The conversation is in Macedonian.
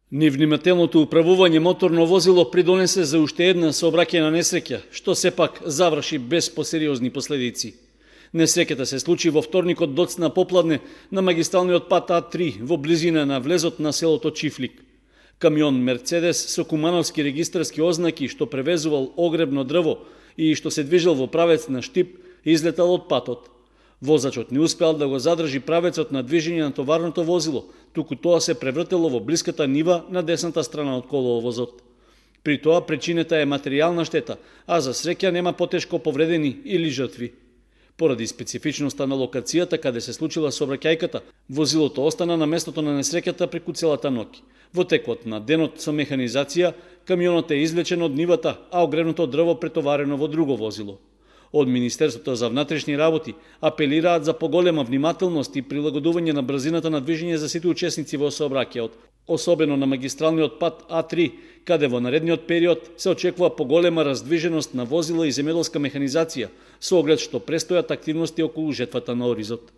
Невнимателното управување моторно возило придонесе за уште една сообраќајна несреќа, што сепак заврши без посериозни последици. Несреќата се случи во вторникот доцна попладне на магистралниот пат А3 во близина на влезот на селото Чифлик. Камион Мерцедес со кумановски регистарски ознаки што превезувал огребно дрво и што се движел во правец на Штип излетал од патот. Возачот не успеал да го задржи правецот на движење на товарното возило, туку тоа се превртело во блиската нива на десната страна од коловозот. При тоа причината е материјална штета, а за среќа нема потешко повредени или жртви. Поради специфичноста на локацијата каде се случила сообраќајката, возилото остана на местото на несреќата преку целата ноќ. Во текот на денот со механизација, камионот е извлечен од нивата, а огревното дрво претоварено во друго возило. Од Министерството за внатрешни работи апелираат за поголема внимателност и прилагодување на брзината на движење за сите учесници во сообраќајот, особено на магистралниот пат А3, каде во наредниот период се очекува поголема раздвиженост на возила и земјоделска механизација, со оглед што престојат активности околу жетвата на Оризот.